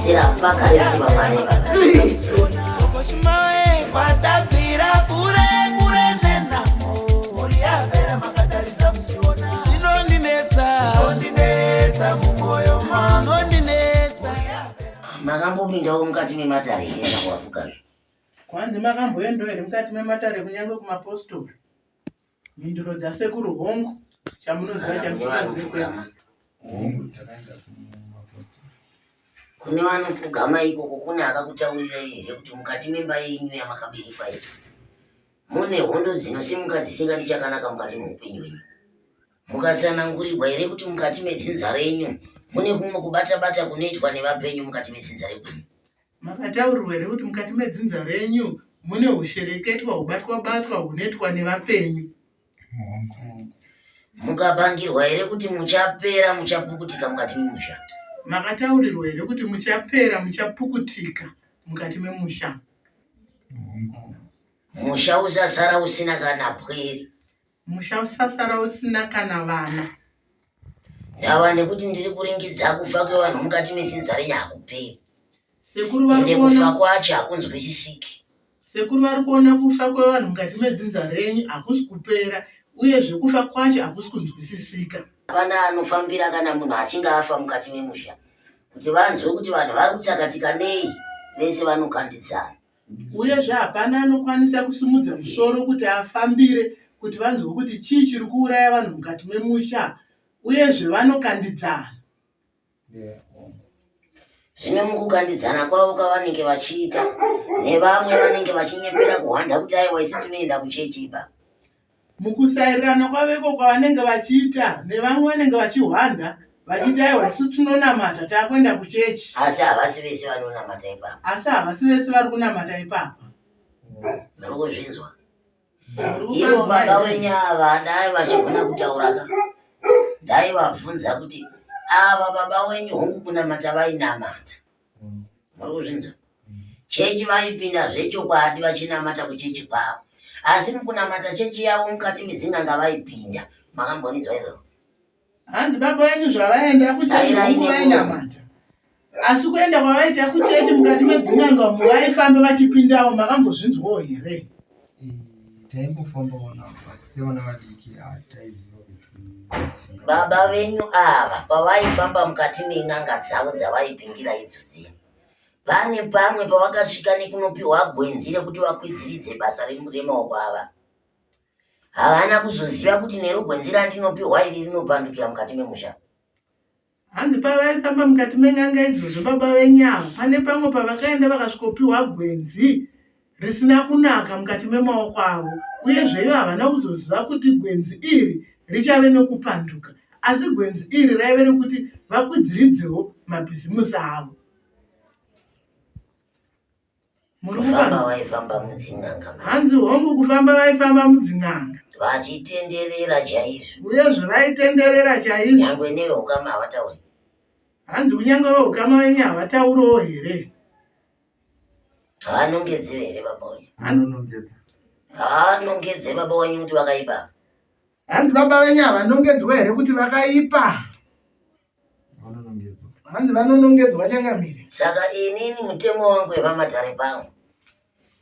Kupedzisira hakupagare kuti vamwana ivava. Kwatabvira kure kure nenhamo, mhuri yapera makatarisa muchiona. Zvinondinetsa, zvinondinetsa mumwoyo mangu, zvinondinetsa. Makambopindawo mukati mematare here kana kuwafukana? Kwanzi makamboendawo here mukati mematare kunyange kumapostori? Mhinduro dzasekuru hongu, chamunoziva chamusingazivi kwete. Hongu, takaenda kumapostori. Kune vanopfugama ikoko kune akakutaurirai here kuti mukati memba yenyu yamakaberekwa iyi mune hondo dzinosimuka dzisingadi chakanaka mukati meupenyu hwenyu? Mukatsanangurirwa here kuti mukati medzinza renyu mune kumwe kubata-bata kunoitwa nevapenyu mukati medzinza rekwenyu? Makataurirwa here kuti mukati medzinza renyu mune hushereketwa hubatwa-batwa hunoitwa nevapenyu? Mukapangirwa here kuti muchapera muchapukutika mukati memusha? Makataurirwa here kuti muchapera muchapukutika mukati memusha? Musha usasara usina kana pwere. Musha usasara usina kana vana. Ndava nekuti ndiri kuringidza kufa kwevanhu mukati medzinza renyu hakuperi. Sekuru vari Ende kuona kufa kwacho hakunzwisisiki. Sekuru vari kuona kufa kwevanhu mukati medzinza renyu hakusi kupera uyezve kufa kwacho hakusi kunzwisisika. Hapana anofambira kana munhu achinge afa mukati memusha kuti vanzwe kuti vanhu vari kutsakatika nei, vese vanokandidzana. Uyezve hapana anokwanisa kusimudza musoro kuti afambire kuti vanzwe kuti chii chiri kuuraya vanhu mukati memusha uyezve vanokandidzana. Zvino mukukandidzana kwavo kwavanenge vachiita nevamwe vanenge vachinyepera kuhwanda kuti aiwa isu tinoenda kuchechi ipa. Mukusairirana kwavo iko kwavanenge vachiita nevamwe vanenge vachihwanda vachiti aiwa isu tinonamata taakuenda kuchechi. Asi havasi vese vanonamata ipapa. Asi havasi vese vari kunamata ipapa. Muri kuzvinzwa? Ivo baba wenyu ava dai vachigona kutaura ka ndaivabvunza kuti ava baba wenyu hongu kunamata vainamata. Muri kuzvinzwa? Chechi vaipinda zvechokwadi vachinamata kuchechi kwavo, asi mukunamata chechi yavo mukati medzin'anga vaipinda. Makamborinzwa iroro? Hanzi baba venyu zvavaenda kuchechi hongu vainamata, asi kuenda kwavaita kuchechi mukati medzin'anga umu vaifamba vachipindawo. Makambozvinzwawo here? Taimbofambawo navo asi sevana vadiki hataiziva kuti Baba venyu ava pavaifamba mukati men'anga dzavo dzavaipindira idzo dziya, pane pamwe pavakasvika nekunopiwa gwenzi rekuti vakwidziridze basa remaoko ava. Havana kuzoziva kuti nero gwenzi randinopiwa iri rinopandukira mukati memusha. Hanzi pavaifamba mukati men'anga idzodzo baba venyu ava, pane pamwe pavakaenda vakasvikopiwa gwenzi risina kunaka mukati memaoko avo uyezve ivo havana kuzoziva kuti gwenzi iri richave nokupanduka asi gwenzi iri raive rekuti vakwidziridzewo mabhizimusi avo. Kufamba vaifamba mudzin'anga. Hanzi hongu kufamba vaifamba mudzin'anga. Vachitenderera chaizvo. Uyezve vaitenderera chaizvo. Nyangwe neveukama havatauri. Hanzi kunyange veukama venyu havatauriwo here? Havanongedze here baba wenyu? Vanonongedza. Havanongedze baba wenyu kuti vakaipa. Hanzi baba venyu havanongedzwa here kuti vakaipa? Vanonongedzwa. Hanzi vanonongedzwa changamire. Saka inini mutemo wangu wepamatare pangu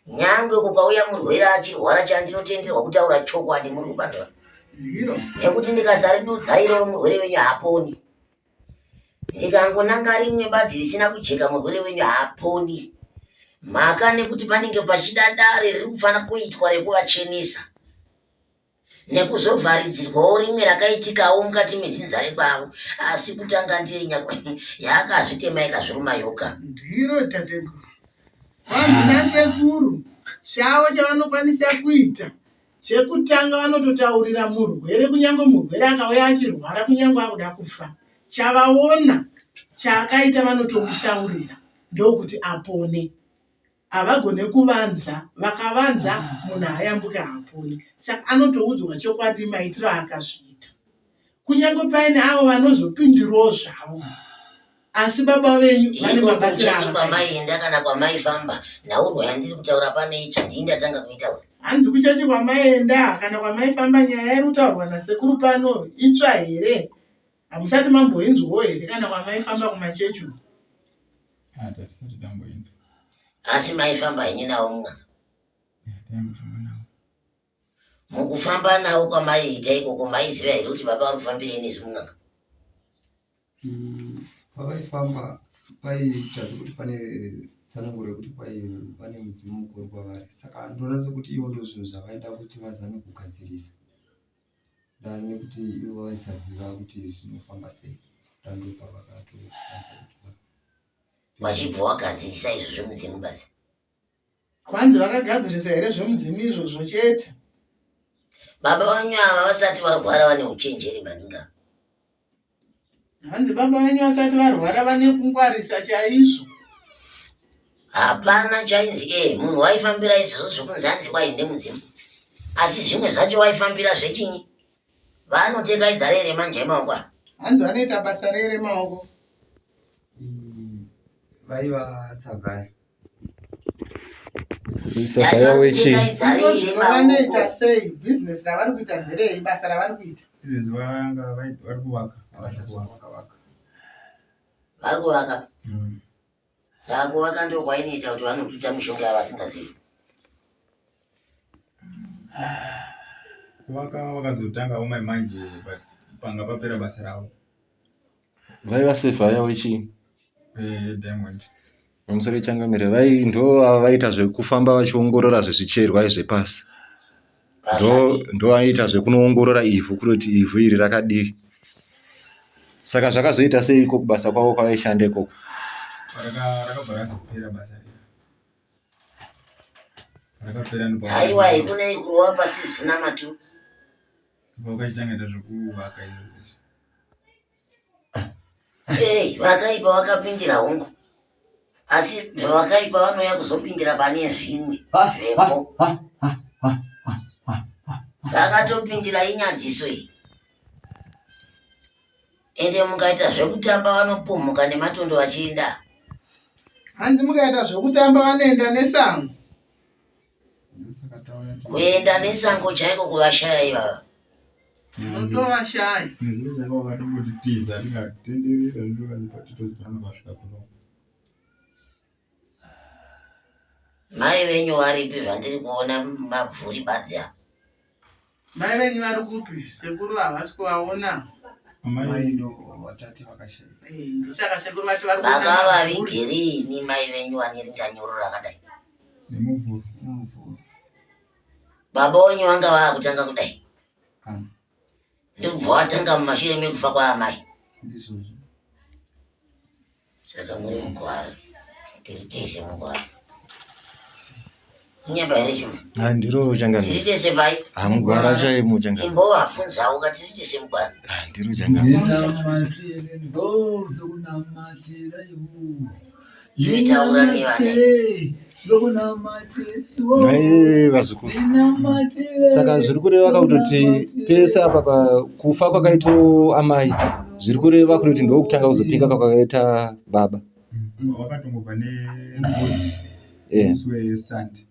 nyangwe kukauya murwere achirwara chandinotenderwa kutaura chokwadi muri kubanzwa. Ndiro. Nekuti ndikasaridudza iroro murwere wenyu haaponi. Ndikangonanga rimwe badzi risina kujeka murwere wenyu haaponi. Mhaka nekuti panenge pachida dare riri kufanira kuitwa rekuvachenesa. Nekuzovharidzirwawo rimwe rakaitikawo mukati medzinza rekwavo asi kutanga ndiye yaakazvitema ikazviruma yoga. Ndiro tateguru. Kwanzi nasekuru chavo chavanokwanisa kuita Chekutanga vanototaurira murwere kunyange murwere akauya achirwara kunyange akuda kufa. Chavaona chaakaita vanotomutaurira ndokuti apone. Havagone kuvanza, vakavanza munhu haayambuke haaponi. Saka anotoudzwa chokwadi maitiro aakazviita. Kunyange paine avo vanozopindirawo zvavo asi baba venyu vane Iko mabatiro kuchechi avakaita. kwamaienda kana kwamaifamba nhaurwa yandiri kutaura pano itsva ndini ndatanga kuitaura. Hanzi kuchechi kwamaienda kana kwamaifamba nyaya iri kutaurwa nasekuru pano itsva here? Hamusati mamboinzwawo here kana kwamaifamba kumachechi uko? Asi maifamba henyu navo mun'anga? Mukufamba navo kwamaiita ikoko maiziva here kuti baba vari kufambirei nesu mun'anga? Pavaifamba paiita sekuti pane tsananguro yekuti pane mudzimu mukuru kwavari saka ndoona sekuti ivo ndozvinhu zvavaida kuti vazame kugadzirisa nekuti ivo vaisaziva kuti zvinofamba sei ndopavakatokwanisa kuti vachibva wagadzirisa izvo zvemudzimu basi kwanzi vakagadzirisa here zvemudzimu izvozvo chete baba vanyu ava vasati varwara vane uchenjeri maningi ava hanzi baba venyu vasati varwara vane kungwarisa chaizvo hapana chainzi e eh, munhu waifambira izvozvo zvekunzi hanzi kwai ndemudzimu asi zvimwe zvacho waifambira zvechinyi vanoteka izare remanje emaoko ava hanzi vanoita basa rei remaoko vaiva savhaya Savhaya wechii? Vanoita sei business ravari kuita nderei basa ravari kuita? Izvezvi vanga vari kuvaka. Vari kuvaka. Mm. Saka kuvaka ndo kwainoita kuti vanotuta mishonga yavasingazivi. Kuvaka vakazotanga omai manje panga papera basa ravo. Vaiva sevhaya wechii? Eh, Diamond. Pamusoro changamire vai ndo ava vaita zvekufamba vachiongorora zvezvicherwa zvepasi. Ndo ndo vaiita zvekunoongorora ivhu kuti ivhu iri rakadii. Saka zvakazoita seiko kubasa kwavo kwavaishanda ikoko? Rakabva razopera basa riya. Rakapera ndipo. Haiwa kunei kurova pasi zvisina maturo. Vakachitanga zvekuvaka izvozvo. Hey, vakaipa vakapindira hongu asi zvavakaipa vanouya kuzopindira pane zvimwe zvepo vakatopindira inyadziso iyi ende mukaita zvekutamba vanopumhuka nematondo vachienda hanzi mukaita zvekutamba vanoenda nesango kuenda nesango chaiko kuvashaya ivava unotovashaya Mai venyu varipi zvandiri kuona mabvuri badzi apa? Mai venyu vari kupi? Sekuru havasi kuvaona. Mai ndo vatati vakashaika. Eh, ndosaka sekuru vati vari kuona mabvuri. Makavavigirini mai venyu vane ringanyoro rakadai? Nemuvhuro. Nemuvhuro. Baba wenyu vanga vaakutanga kudai? Kana. Ndikubva watanga mumashure mekufa kwaamai. Ndizvozvo. Saka muri mugwara. Tiri tese mugwara. Munyamba here chuma? Ah, ndiro changamire. Tiri tese pai? Ah, mugwara chaimo changamire. Imbovabvunzawo ka tiri tese mugwara. Ah, ndiro changamire. Ndinamatire ndozokunamatira iwe. Iwe taura nevana. Nhai vazukuru. Saka zviri kureva kutoti pese apa pa kufa kwakaita amai zviri kureva kutoti ndokutanga kuzopinga kwakaita baba. Wakatongobva nebody Eh, musi weSunday.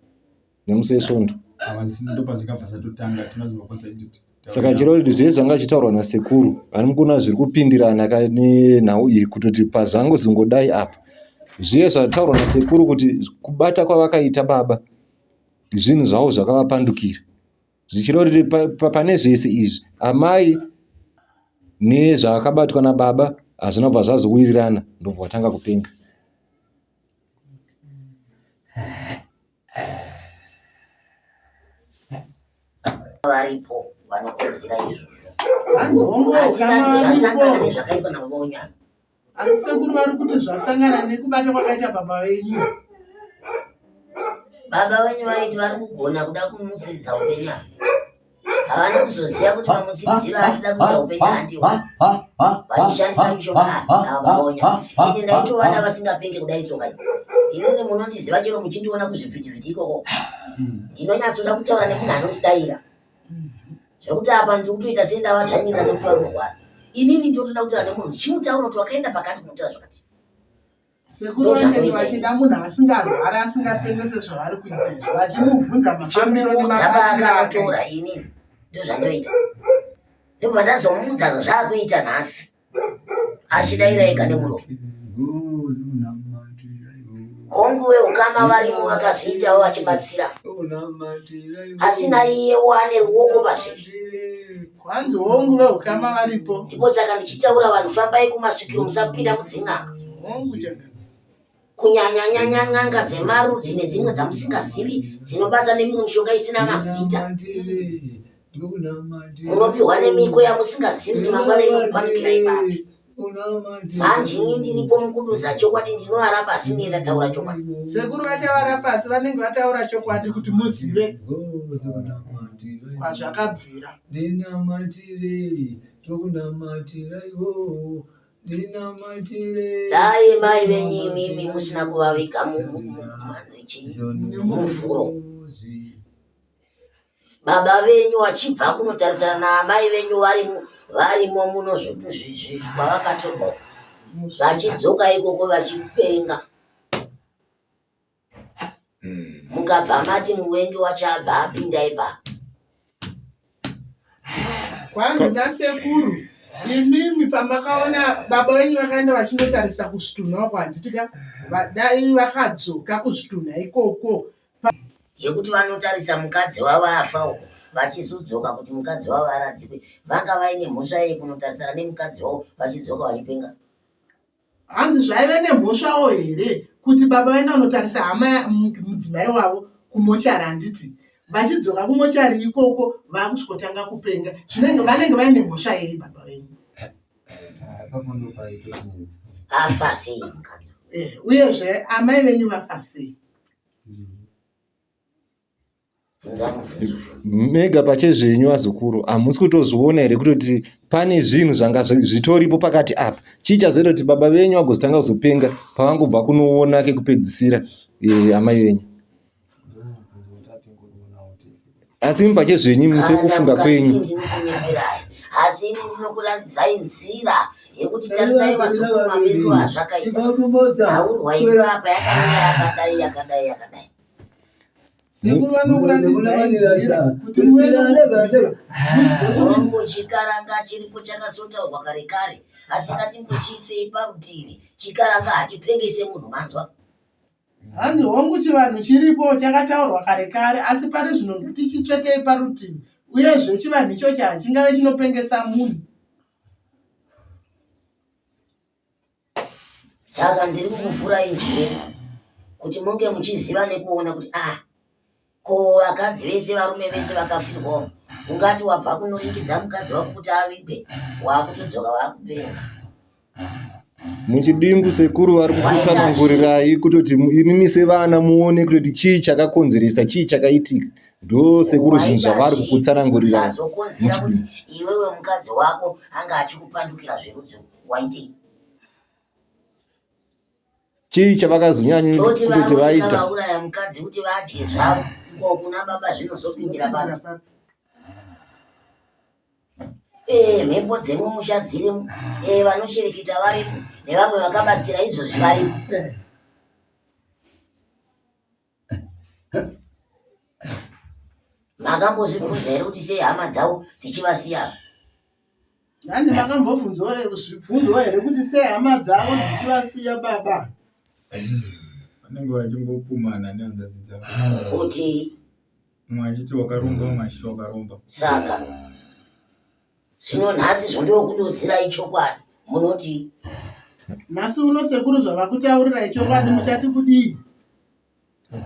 nemusi weSvondo. Havasi ndopazvikabva zvatotanga tinozobva kwasaiti Saka chireva kuti zvese zvanga zvichitaurwa nasekuru ani mukuona zviri kupindirana ka nenhau iyi kutoti pazvangozongodai apa zviye zvataurwa nasekuru kuti kubata kwavakaita baba zvinhu zvavo zvakavapandukira zvichireva kuti pane zvese izvi amai nezvaakabatwa nababa hazvina kubva zvazowirirana ndobva vatanga kupenga. Varipo vanokonzera izvozvo asi tati zvasangana nezvakaitwa nababa wenyu ava. Asi sekuru vari kuti zvasangana nekubata kwakaita baba venyu. Baba venyu vaiti vari kugona kuda kumutsiridza upenyu ava. Havana kuzoziva kuti vamutsidzira achida kuita upenyu handiwo vachishandisa mishonga ava baba wenyu. Ini ndaitovada vasingapenge kudai soka. Inini munondiziva chero muchindiona kuzvivhitivhiti ikoko. Ndinonyatsoda kutaura nemunhu anondidaira. Zvekuti apa ndiri kutoita sendavadzvanyirira nekuti vari kurwara. Inini ndinotoda kutaura nemunhu ndichimutaura kuti wakaenda pakati kunotaura zvakati. Sekuru vanenge vachida munhu asingarwari asingapengese zvavari kuita izvi vachimubvunza mafambiro Chimuudza nemabatiro ake. paakanotora inini ndozvandoita. Ndobva ndazomuudza zvazvaakuita nhasi. Achidaira ega nemuromo. Hongu veukama varimo vakazviitawo vachibatsira, asi naiyewo ane ruoko pazviri. Kwanzi hongu veukama varipo. Ndipo saka ndichitaura vanhu fambai kumasvikiro musapinda mudzin'anga. Hongu chaka. Kunyanya-nyanya n'anga dzemarudzi nedzimwe dzamusingazivi dzinobata nemimwe mishonga isina mazita. Munopiwa nemiko yamusingazivi kuti mangwana inokupandukirai papi. Manje ini ndiripo mukuduza chokwadi ndinovarapa asi ndiye ndataura chokwadi. Sekuru vachavarapa asi vanenge vataura chokwadi kuti muzive kwazvakabvira. Ndinamatire, tokunamatira iwo. Dai mai venyu imimi musina kuvaviga mumanzi chii muvhuro. Baba venyu vachibva kunotarisana naamai venyu varimo muno kwavakatorwa vachidzoka ikoko vachipenga. Mukabva mati muvengi wacho abva apinda ipapo. Kwanzi nasekuru imimi pamakaona baba venyu vakaenda vachinotarisa kuzvitunha uko handiti ka dai vakadzoka kuzvitunha ikoko. Yekuti vanotarisa mukadzi wavo afa uko vachizodzoka kuti mukadzi wavo aradzikwe vanga vaine mhosva yei kunotarisana nemukadzi wavo vachidzoka vachipenga. Hanzi zvaive nemhosvawo here kuti baba vaenda kunotarisa hama mudzimai wavo kumochari handiti vachidzoka kumochari ikoko vakusvikotanga kupenga zvinenge vanenge vaine mhosva yei baba venyu afa sei mukadzi eh, uyezve amai venyu vafa sei Mega pachezvenyu vazukuru hamusi kutozviona here kutoti pane zvinhu zvanga zvitoripo pakati apa chii chazoita kuti baba venyu vagozotanga kuzopenga pavangobva kunoona kekupedzisira eh, amai venyu asi imi pachezvenyu imi sekufunga kwenyu asi ini ndinokuratidzai nzira yekuti tarisai vazukuru mamiriro azvakaita haurwa ipapa yakamira yakadai yakadai yakadai Sekuru vanokuratidzai nzira kuti muve Hongu chikaranga chiripo chakazotaurwa kare kare asi ngatingochiisei parutivi chikaranga hachipengese munhu manzwa. Hanzi hongu chivanhu chiripo chakataurwa kare kare asi pari zvino ngatichitsvetei parutivi uyezve chivanhu ichochi hachingave chinopengesa munhu. Saka ndiri kukuvhurai njere kuti munge muchiziva nekuona kuti ah ko vakadzi vese varume vese vakafirwawo ungati wabva kunoringidza mukadzi wako kuti avigwe wakutodzoka wakupenga. Muchidimbu sekuru vari kukutsanangurirai kutoti imimi sevana muone kutoti chii chakakonzeresa chii chakaitika ndo sekuru zvinhu zvavari kukutsanangurirai. Zvazokonzera kuti iwewe mukadzi wako anga achikupandukira zverudzi waitei? Chii chavakazonyanya Toti kutoti varume vaita? vauraya mukadzi kuti vadye zvavo ko kuna baba zvinozopindira papi? Eh, mhepo dzemumusha dzirimo eh, vanoshereketa varimo nevamwe vakabatsira izvozvi varimo. Eh. Makambozvibvunza here kuti sei hama dzavo dzichivasiya? Nhasi makambobvunzwawo here kuti sei hama dzavo dzichivasiya baba? Vanenge vachingopumana nehanzvadzi dzavo. Kuti Mumwe achiti wakaromba, mumwe achiti wakaromba. Saka zvino nhasi zvondokududzirai chokwadi munoti Nhasi uno sekuru zvavakutaurirai chokwadi muchati kudii?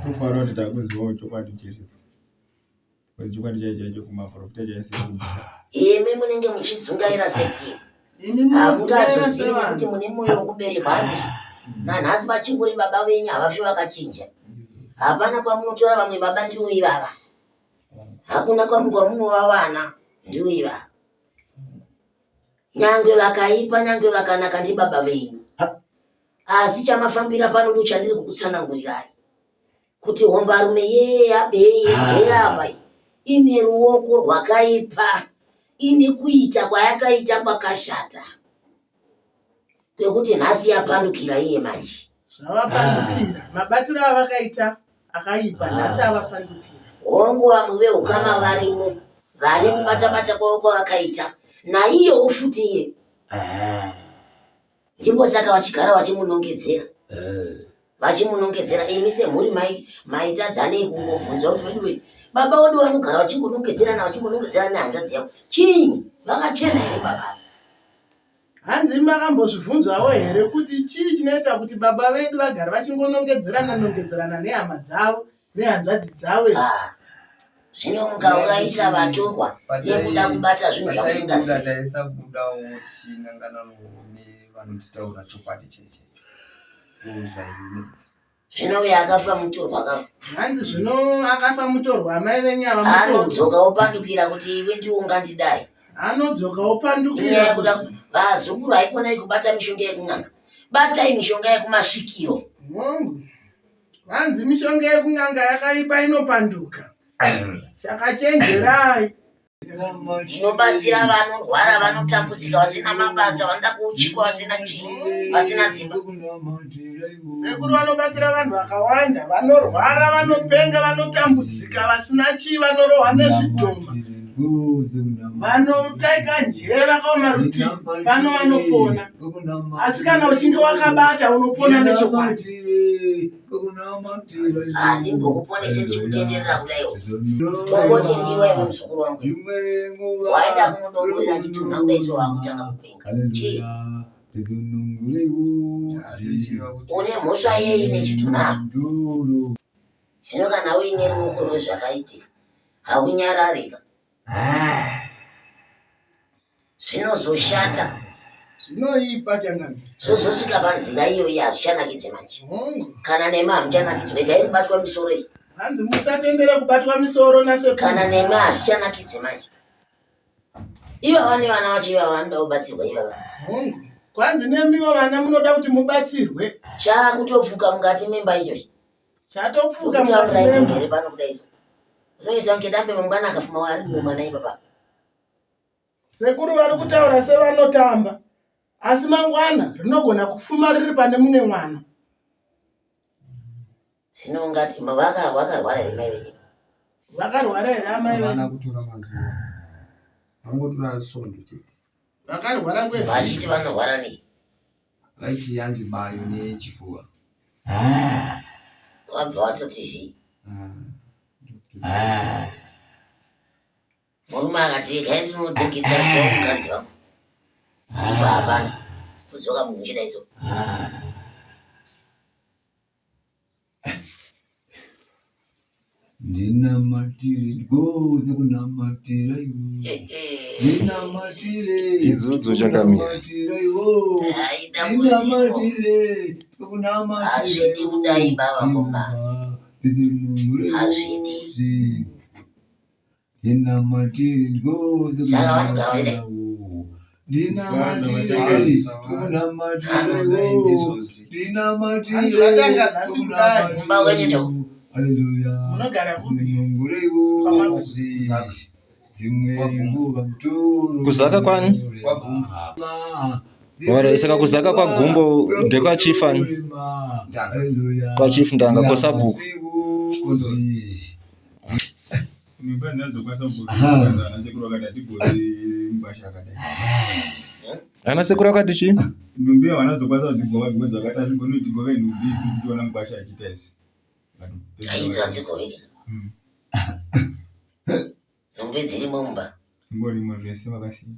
Tofara kuti takuzivawo chokwadi chiripo. Because chokwadi chaicho chaicho kumaprofita chaisiri kubva. Imi munenge muchidzungaira sepiri. Imi munodzungaira Hamungazozivi nekuti sevanhu. mune moyo wekuberekwa handizvo. Nanhasi vachingori baba venyu havafi vakachinja. Hapana kwamunotora vamwe baba ndivo ivava. Hakuna kwamwe kwamunovawana ndivo ivava. Nyangwe vakaipa nyangwe vakanaka ndibaba venyu. Asi chamafambira pano ndochandiri kukutsanangurirai kuti hombarume yeyabeyeyaba ine ruoko rwakaipa ine kuita kwayakaita kwakashata kwekuti nhasi yapandukira iye manje. Zvavapandukira mabatiro avakaita akaipa nhasi avapandukira. Hongu vamwe veukama varimo vane kubatabata kwavo kwavakaita naiyewo futi iye. Ndipo saka vachigara vachimunongedzera. Vachimunongedzera imi semhuri mai maitadza nei kungobvunza kuti veduwe baba wedu vanogara vachingonongedzerana vachingonongedzerana nehanzvadzi yavo. Chinyi? Vakachena here baba ava? Hanzi makambozvibvunzwawo here kuti chii chinoita kuti baba vedu vagare vachingonongedzerana nongedzerana nehama dzavo nehanzvadzi dzavo izvi? Ah, zvino mukaurayisa vatorwa nekuda kubata zvinhu zvamusingazivi. Taisabudawo tichinangana nevanotitaura chokwadi chaicho ndozvainetsa. Zvino uyo akafa mutorwa ka. Hanzi zvino akafa mutorwa amai venyu ava mutorwa. Anodzoka opandukira kuti iwe ndiwe ungandidai. Anodzoka opandukira. Inyaya yekuda vazukuru haikonai kubata mishonga yekun'anga. Batai mishonga yekumasvikiro. Hongu. Hanzi mishonga yekun'anga yakaipa inopanduka. Saka chenjerai. Tinobatsira vanorwara, vanotambudzika, vasina mabasa, vanoda kuuchikwa, vasina chii, vasina dzimba. Sekuru vanobatsira vanhu vakawanda vanorwara, vanopenga, vanotambudzika, vasina chii, vanorohwa nezvidhoma, vanotaika njere, vakaoma rutivi, pano vanopona. Asi kana uchinge wakabata unopona nechokwadi. Handimbokuponese ndichikutenderera kudaiwo. Tongoti ndiwe iwe muzukuru wangu. Waenda kunodongorera chitunha kudai so wakutanga kupenga. Chii? Une mhosva yei nechitunha apa? Zvino kana uine ruoko rwezvakaitika haunyararika. Zvinozoshata. Zvinoipa changamire. Zvozosvika panzira iyoyi hazvichanakidze manje. Hongu. Kana nemi hamuchanakidzwe regai kubatwa misoro iyi. Hanzi musatendere kubatwa misoro nasekuru. Kana nemi hazvichanakidze manje. Ivava nevana vacho ivava vanoda kubatsirwa ivava. Hongu. Kwanzi nemiwo vana munoda kuti mubatsirwe. Chakutopfuka mukati memba ichochi. Chatopfuka mukati memba. Here pano kudai so. Rinoita kunge dambe mangwana akafuma ari mwana ipapa. Sekuru vari kutaura sevanotamba asi mangwana rinogona kufuma riri pane mune mwana. Zvino ungati vakarwara here mai venyu? Vakarwara here amai venyu? Havana kutora mazuva. Vangotora svondo chete. Vakarwara kwe Vachiti vanorwara nei? Vaiti yanzi bayo nechifuva. Vabva vatoti zii. Ah, Murume akati regai ndinotengetarisawo mukadzi wangu. Ndipo hapana kudzoka munhu uchidai so. Ndinamatire ndikoze kunamatira iwe. Ndinamatire. Idzodzo changamire. Kunamatira iwe. Hai dambudziko. Ndinamatire kunamatira Hazvidi kudai baba komana. Hazvidi. Ndinamatire ndikoze Saka vanogara vaida. Ndinamatire kunamatira iwe. Ndinamatire Hanzi vatanga nhasi kudai. Mumba wenyu ndeuku. Haleluya. Munogara kupi? Dzinungureiwo Kwamabvuku. dzimwe nguva mutoro. Kuzaka kwani? Kwagumbo. Ora, saka kuzaka kwaGumbo ndekwachief ani? Ndanga. Haleluya. Kwachief Ndanga, kwasabhuku. Mimba ndinadzokwanisa kugoza ana sekuru vakati hatigozi mkwasha akadai. Ana sekuru akati chii? Nhumbi havana dzokwanisa kudzigova because vakati hatigoni kuti tigove nhumbi isu tichiona mkwasha achiita izvi. Aidzo hadzigoveki. Nhumbi dzirimo mumba. Dzingorimo zvese vakasiya.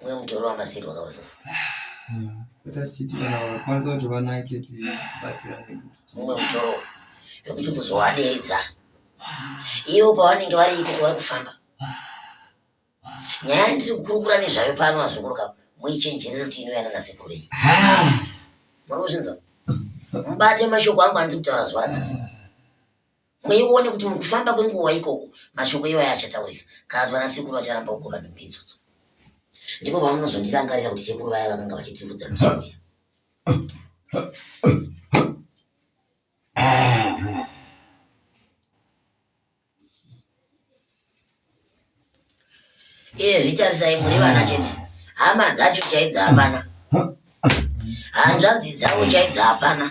Mumwe mutoro wamasiri wakavazo. Kuita tichiti kana vakwanisa kuti vanake tibatsirane kuti Mumwe mutoro wekuti kuzowadeedza. Ivo pavanenge vari ikoko vari kufamba. Nyaya yandiri kukurukura nezvayo pano vazukuru kavo muichenjerere kuti inoyana nasekuru venyu. Muri kuzvinzwa? Mubate mashoko angu andiri kutaura zuva ranhasi. Muione kuti mukufamba kwenguva ikoko mashoko iwayo achataurika kana kuti vana sekuru vacharamba kugova nhumbi idzodzo. Ndipo pamunozondirangarira kuti sekuru vaya vakanga vachitiudza musi uya. Iye zvitarisai muri vana chete, hama dzacho chaidzo hapana, hanzvadzi dzavo chaidzo hapana.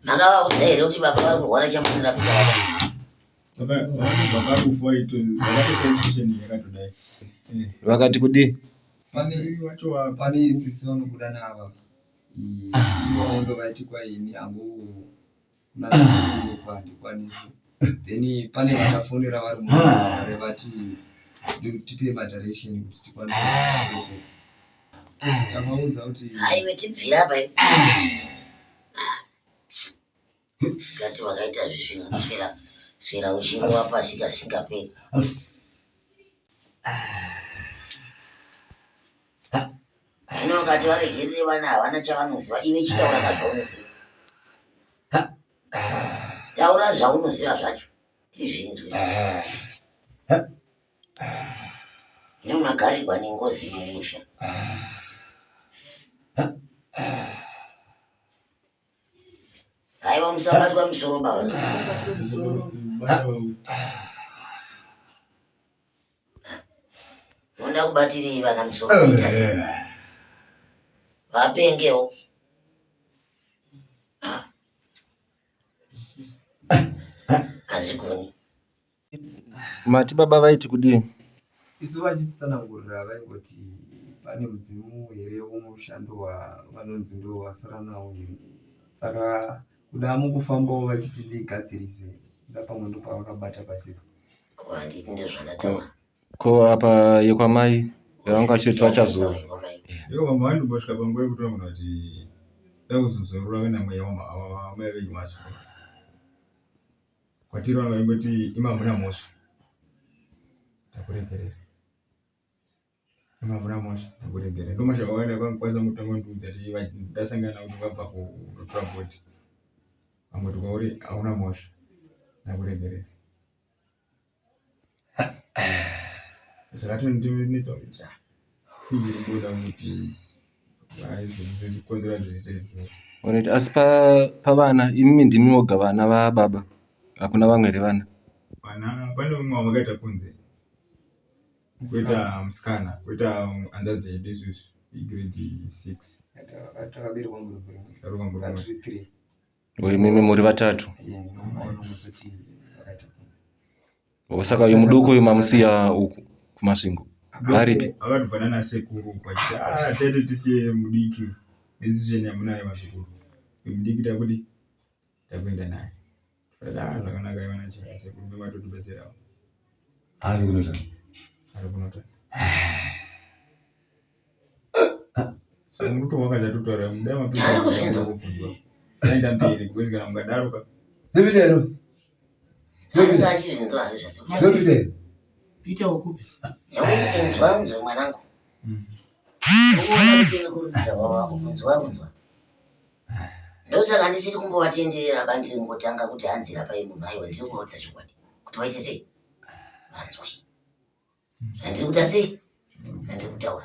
Makavaudza here kuti baba vari kurwara chamunorapisa baba? Vakabva parufu vaito vakatosaisisheni yakatodai. Vakati kudii? Sisi wacho Pane sisi vanobuda nava ivo ndovaiti kwaini hangu kunanasekuru handikwanisi. Then pane vatafonera vari muHarare vati tipe madirection kuti tikwanise kuti tisvike. Tavaudza kuti Aiwe tibvira apa iwe. Ngati wakaita zvisvinu kuswera swera uchirova pasi kasingaperi. Zvino ukati varegerere vana havana chavanoziva iwe chitaura ka zvaunoziva. Taura zvaunoziva zvacho tizvinzwe. Zvino magarirwa nengozi mumusha. Haiwa musabatwa musoro baba. Munoda kubatirei vana musoro kuita sei? Vapengewo. Hazvigoni. Mati baba vaiti kudii? Isu vachititsanangurira vaingoti pane mudzimu here womushando wavanonzi ndo wasara nawo here. Saka kuda mukufambawo vachiti ndigadzirise kuda pamwe ndopavakabata pasipo. Ko handiti ndozvandataura. Ko apa yekwamai yavanga vachiti vachazo Ivo mama vandimbosvika panguva yekuti vanogona kuti dakuzozorora vena mweya wamai venyu wazorora. Kwatiri vanga vaingoti imi hamuna mhosva takuregerera. Imi hamuna mhosva takuregerera. Ndomashoko avakaenda kwangikwanisa kutanga kundiudza ti ndasangana navo kuti vabva kunotora bhodhi. Vangoti kwauri hauna mhosva ndakuregerera. Zvakatondinetsa kuti ah, chii chiri kubuda kuti vaizokonzera zviite izvozvo. Alright, asi pavana imimi ndimi moga vana vababa hakuna vamwe here vana? Vana pane umwe wavakaita kunze koita musikana koita hanzvadzi yedu isusu igrade 6 Takaberekwa murume rimwe. Takaberekwa murume. Saka tiri three. Imimi muri vatatu. Saka uyu muduku uyu mamusiya uku kuMasvingo aripi? Akatobva nana sekuru vachiti ah tete tisiye mudiki decision yamunayo vazukuru. Uyu mudiki takudi takuenda naye. Ah zvakanaka ivana chaka sekuru ndovatotibetserawo. Haasi kunota. Ari kunota. Saka muruto wakachatotaura mudai mapinda kubvunzwa. Taenda mberi because kana mukadaro ka. Ndopita here? Anenge achizvinzwa hazvo zvatiri. Ndopita here? Peter wakupi? Yakuti inzwa unzwe mwanangu. Ukuona kuti kurudza wako kunzwa kunzwa. Ndosaka ndisiri kumbovatenderera ba ndiri kungotanga kuti hanzi rapai munhu aiwa ndiri kuvaudza chokwadi kuti vaite sei vanzwe. Zvandiri kuita sei? Zvandiri kutaura.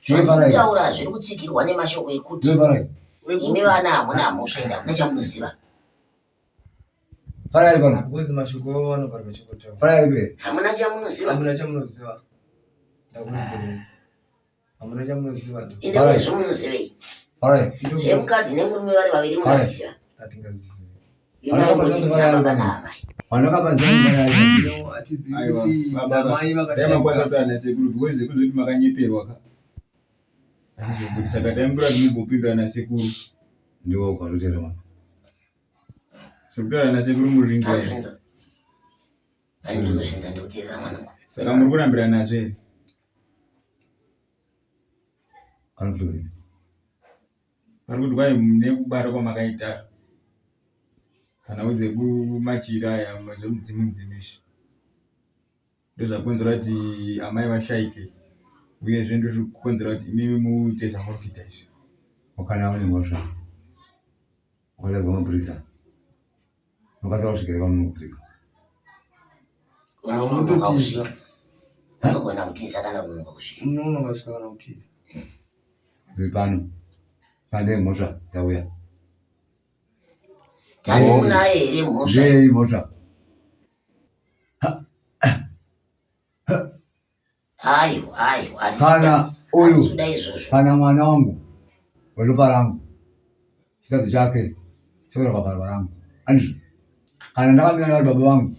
Zvandiri kutaura zviri kutsigirwa nemashoko ekuti imi vana hamuna mhosva ende hamuna chamunoziva. Because mashoko avo vanogara vachingotaura. Hamuna chamunoziva. Hamuna chamunoziva. Ndakuregerera. Hamuna chamunoziva. Ende uyezve munozivei? Zvemukadzi nemurume vari vaviri mungaziva. Hatingazivi. Imai tina baba naamai. Hatizivi kuti namai vakashaya. Makwanisa kutaura nasekuru because kuzoti makanyeperwa ka. Hazvizobudi saka taimukura kuti mumbopindura nasekuru. Ndiwo kwanotera mwana. Zvekutaura nasekuru muzvinzwa here? Ndakuzvinzwa. Handiri kuzvinzwa ndikuteerera mwanangu. Saka muri kurambira nazvo here? Anototi. Vari kuti kwai nekubara kwamakaita kana uze kumachira aya zvemudzimu mudzimu izvi ndozvakonzera kuti amai vashaike uyezve ndozvikukonzera kuti imimi muite zvamuri kuita izvi. Wakana une mhosva. Wakatadzwa mapurisa. Unokasira kusvika here kwamunoda kusvika? Unononoka kusvika. Unogona kutiza kana kunonoka kusvika. Unonoka kusvika kana kutiza. Ndiri pano. Pane mhosva ndauya. Tati munaye here mhosva? Zvei mhosva? Aiwa, aiwa, Kana uyu hatisuda izvozvo. kana mwana wangu weropa rangu chitadzo chake chokera pabarwa rangu andizvo kana ndakamira nari baba vangu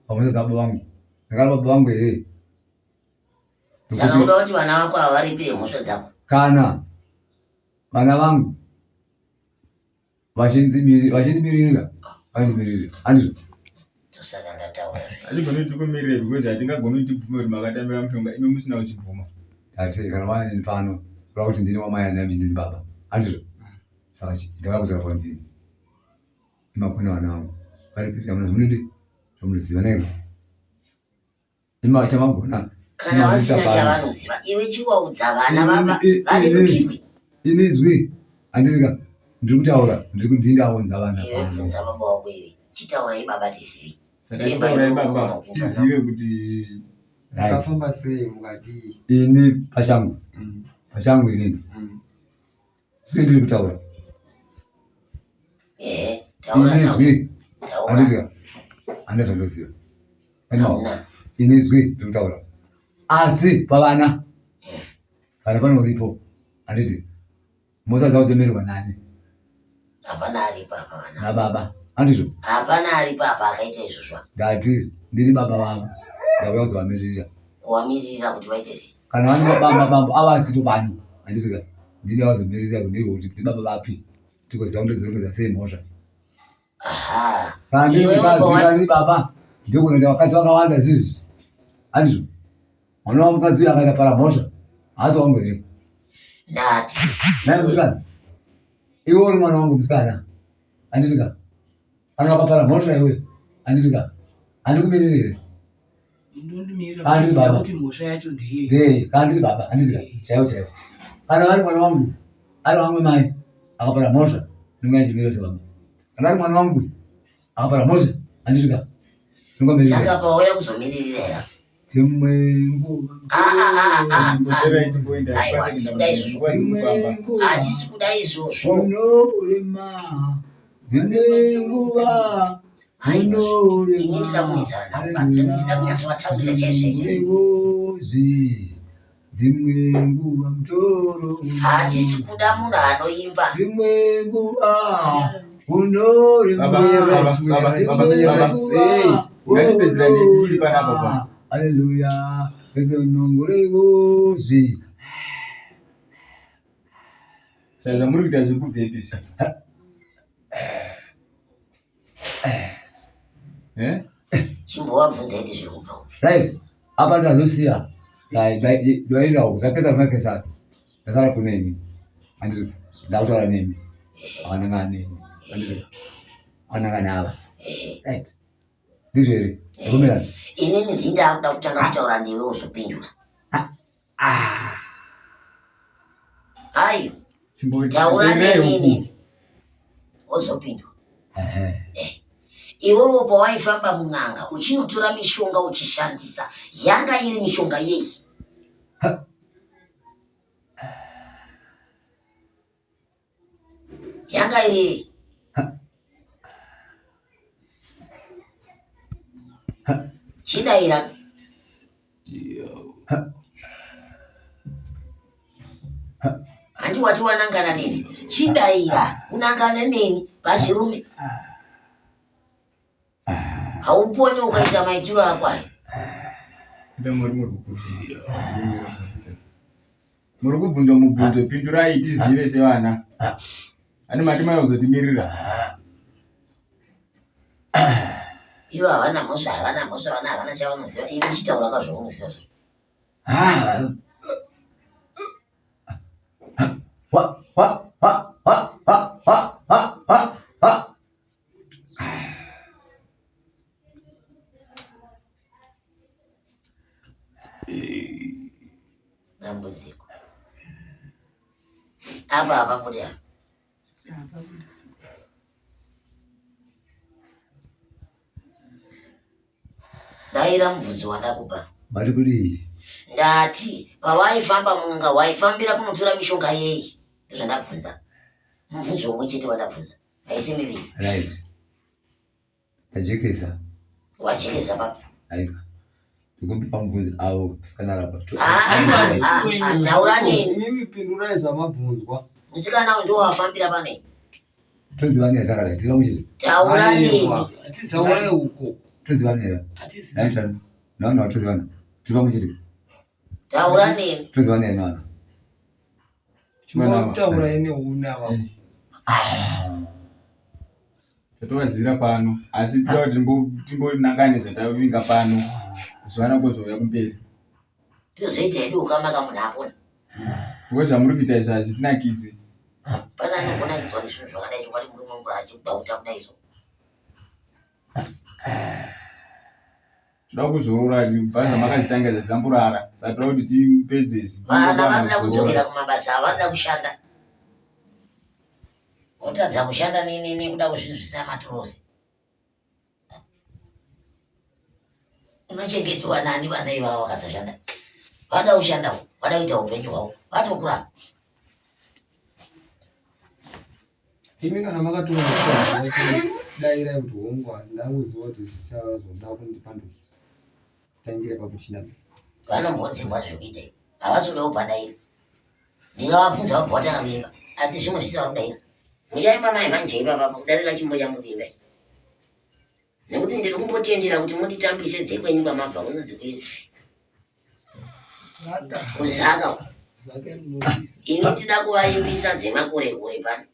pamhosva dzababa vangu ndakari baba vangu here Saka uda kuti vana vako havaripire mhosva dzako? Kana vana vangu vachindimirira vanondimirira handizvo? Ndosaka ndataura. Hatigoni kuti tikumirire because hatingagoni kuti tibvume kuti makatambira mushonga imi musina kuchibvuma. Ndati kana vana pano kureva kuti ndini wamai anai ndini baba handizvo? Saka ndakauya kuzorapwa ndini. Imakona vana vangu varipirira muna zvamunodi zvamunoziva nairo. Imachamagona kana vasina chavanoziva iwe chiwaudza vana vava varerukirwe. Ini izwi handiti ka ndiri kutaura ndiri kuti ndaunza vana Iwe bvunza baba wako iwe chitaurai baba tizive. Saka chitaurai baba tizive kuti makafamba sei mukadii. Ini pachangu pachangu inini zwi ndiri kutaura. Ehe taura Ini sawa. zwi Taura. handiti ka handina zvandoziva. Hauna. Ini zwi ndiri kutaura asi pavana kana pane uripo handiti mhosva dzavo dzomererwa nani? Hapana aripo apa vana. Nababa handizvo? Hapana aripo apa akaita izvozvo. Ndati ndiri baba vavo ndauya kuzovamiririra. Kuvamiririra kuti vaite sei? Kana vane mabambo mabambo avo asipo pano handiti ka ndini vazomiririra kuti kuti ndibaba vapi tigoziva kuti ndodzirongedza sei mhosva. Aha. Kana ndiri Iwewe mukadzi pawa- kana ndiri baba ndikunoita vakadzi vakawanda izvizvi handizvo? Mwana wamukadzi uyu akaita para mhosva haasi wangu here? Ndati. Naye musikana iwe uri mwana wangu musikana handiti ka kana wakapara mhosva iwe handiti ka handikumiriri here? Ndondimirira Kana ndiri kuziva baba. kuti mhosva yacho ndeyei. Ndeyei kana ndiri baba handiti ka chaivo chaivo kana vari mwana wangu ari vamwe mai akapara mhosva ndinonga ndichimirira sababa kana ari mwana wangu akapara mhosva handiti ka ndinonga Saka pauya kuzomiririra here apa? Dzimwe nguva Ah, ah, ah, ah, ah. Mboterai timboenda Aiwa, kwase hatisi kuenda kuda izvozvo. nguva dziri kufamba. nguva Hatisi kuda izvozvo. unorema dzimwe nguva Aiwa, ini unorema ndida kunetsana navo baba. Ndinoda kunyatsovataurira chaizvo chaizvo. Ngozi dzimwe nguva mutoro Hatisi kuda munhu anoimba. dzimwe nguva unorema Baba, baba, baba, baba, baba, sei? Ngatipedzerane tichiri panapa pa. Haleluya ezonongoregozi Saka zvamuri kuita zviri kubvepi izvi? Eh? Chimbovabvunza iti zviri kubva kupi. Right apa ndazosiya ndaenda zvakesa zvakesa ndasara kuneni handiti ndakutaura nemi akanangana neni handiti akanangana ava right ndizvo here ndakumirana Inini ndini ndakuda kutanga kutaura newe wozopindura. Ayo, taura neni inini wozopindura. Ehe. Iwewe pawaifamba mun'anga uchinotora mishonga uchishandisa yanga iri mishonga yei? Yanga iri yei? Chidaira. Handi wati wanangana neni? Chidaira unangane neni pachirume. Hauponi ukaita maitiro ako aya. Muri kubvunzwa mubvunzo, pindurai tizive sevana. Ani mati mai kuzotimirira. Ivo havana mhosva, havana mhosva, vana havana chavanoziva. Iwe chitaura ka zvaunoziva zvo. Dambudziko. Apa hapabudi apa. Daira mubvunzo wandakupa. Mati kudii? Ndati pawaifamba mun'anga waifambira kunotora mishonga yei? Ndozvandabvunza. Mubvunzo umwe chete wandabvunza. Haisi miviri. Right. Ndajekesa. Wajekesa papi? Aika. Ndikumbipa mubvunzo avo musikana arapa. Ah, ah, ah, taura neni. Imimi pindurai zvamabvunzwa. Musikana uyu ndiwo wafambira panei. Tozivana here takadai? Tiri pamwe chete. Taura neni. Taurai uko. Tozivana here? Hatizivani. Naitani. Naona watozivana. Tiri pamwe chete. Taura neni. Toziva neni vana. Chimbotaura ine una wako. Tatovazivira pano asi tinoda kuti timbonangane zvatavinga pano zuva kozouya kumberi. Tozoita hedu ukama kamunhu apona. Because zvamuri kuita izvi hazvitinakidzi. Pane anogonakidzwa nezvinhu zvakadai chokwadi murume mukuru achibauta kudai so. Toda kuzorora kubva zvamakazvitanga izvi tamborara saka toda kuti tipedze izvi. Vana vanoda kudzokera kumabasa avo vanoda kushanda. Wotadza kushanda nekuda kwezvinhu zvisina maturosi. Unochengetewa nani vana ivava vakasashanda? Vada kushanda, vada kuita upenyu hwavo, vatokura. Imi kana makatora mukadzi wacho dairai kuti hongu handina kuziva kuti zvichazoda kundipandukira. Tangira pakuchinamira. Vanombodzingwa zvekuita havasi kuda kupadaira. Ndingavabvunza vabva vatanga kuimba asi zvimwe zvisina kudaira. Muchaimba mai manje ipapa kudarika chimbo chamuri kuimba ichi. Nekuti ndiri kumbotendera kuti munditambise dzekwenyu kwamabva kunonzi kuyi kuzaka ini tida kuvaimbisa dzemakore kore pano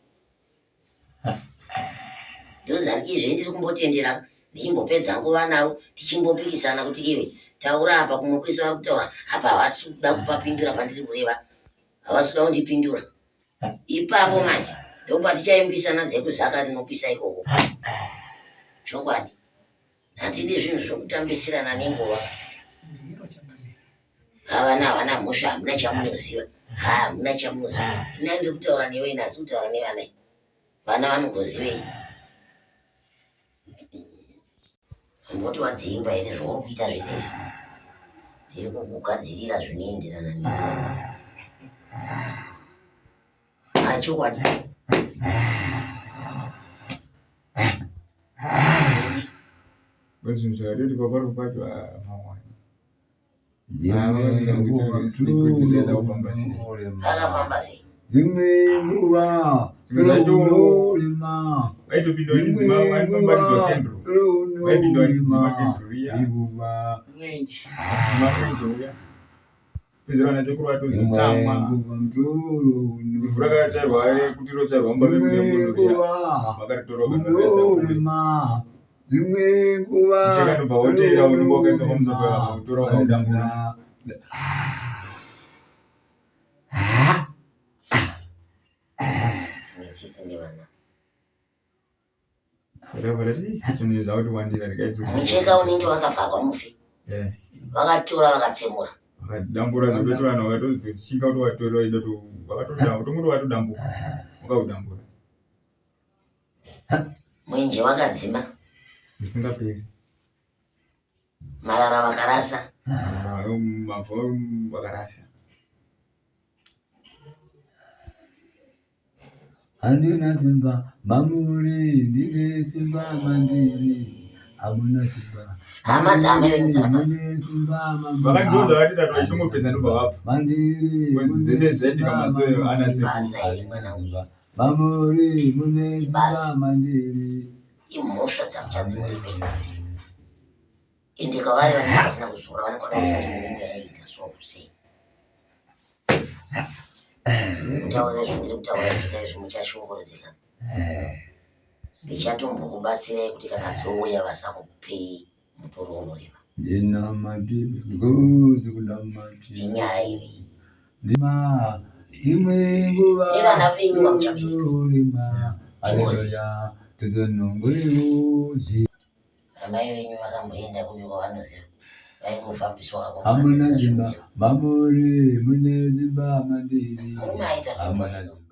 ndozani izve ndiri kumbotendera ndichimbopedza nguva navo tichimbopikisana kuti iwe taura apa kumwe kwese vari kutaura apa havasi kuda kupapindura pandiri kureva havasi kuda kundipindura ipapo manje ndopatichaimbisana dzekuzaka rinopisa ikoko chokwadi Hatidi zvinhu zvokutambisirana nenguva. Havana havana mhosva, hamuna chamunoziva. Hamuna chamunoziva. Ini ndiri kutaura newe ini handisi kutaura nevana. Vana vanogozivei? Mboti wadziimba here zvauri kuita zvese izvi? Ndiri kukugadzirira zvinoenderana newe. Chokwadi. Zvinhu zvakatoti papari pacho mawani. Akafamba sei? Dzimwe nguva unorema Vaitopinda vachidzima vaibatidzwa kenduru. Vaipinda vachidzima kenduru iya. Nguva Mwenje. Dzima mwenje uya. Pedzera vana sekuru vatozotsamwa. Ivhu rakatsvairwa kuti rotsvairwa mumba medu vakaritora vakariisa kure. Dzimwe nguva Mucheka ndobva woteera unenge wakaiswa pamusoro pevakakutora wakaudambura. Nesisi nevana. Mucheka unenge wakavharwa mufi. Eh. Vakatora vakatsemura. Vakadambura zvekuti vanhu vakatozoshinga kuti vatora vaida to vakatodambura tongoti vatodambuka vakaudambura. Mwenje wakadzima. Zvisingaperi. Marara vakarasa. Marara mavhu vakarasa. Handina simba mamuri, ndine simba mandiri. Hamuna simba. Hama dzaamai venyu dzakataura. Mune simba mamuri. Vakatiudza vati tatu vachingopedza ndobva vabva. Mandiri. Because mune zvese zvaitika simba mazuva mamuri. ana sekuru. Ibasa iri mwana uyu. Mamuri mune Ibasa. simba mandiri. Imhosva dzamuchanzi muripe idzosi. Ende kwavari vanenge vasina kuzora vanenge vadaizwa kuti murume aiita so sei. Kutaurira zvandiri kutaura izvi izvi muchashungurudzika. Ndichatombokubatsirai kuti kana dzouya vasakupei mutoro unorema. Ndinamatire ngozi kunamatira. Inyaya iyoyi. Ndima dzimwe nguva Nevana venyu vamuchabereka. unorema. Ingozi. Haleluya. Tizonongoreuzi. Amai venyu vakamboenda kupi kwavanoziva vaingofambiswa Hamuna kakumugadzirisa zimba zvinhu mamuri mune zimba mandiri. Murume aita Hamuna zvinhu zimba.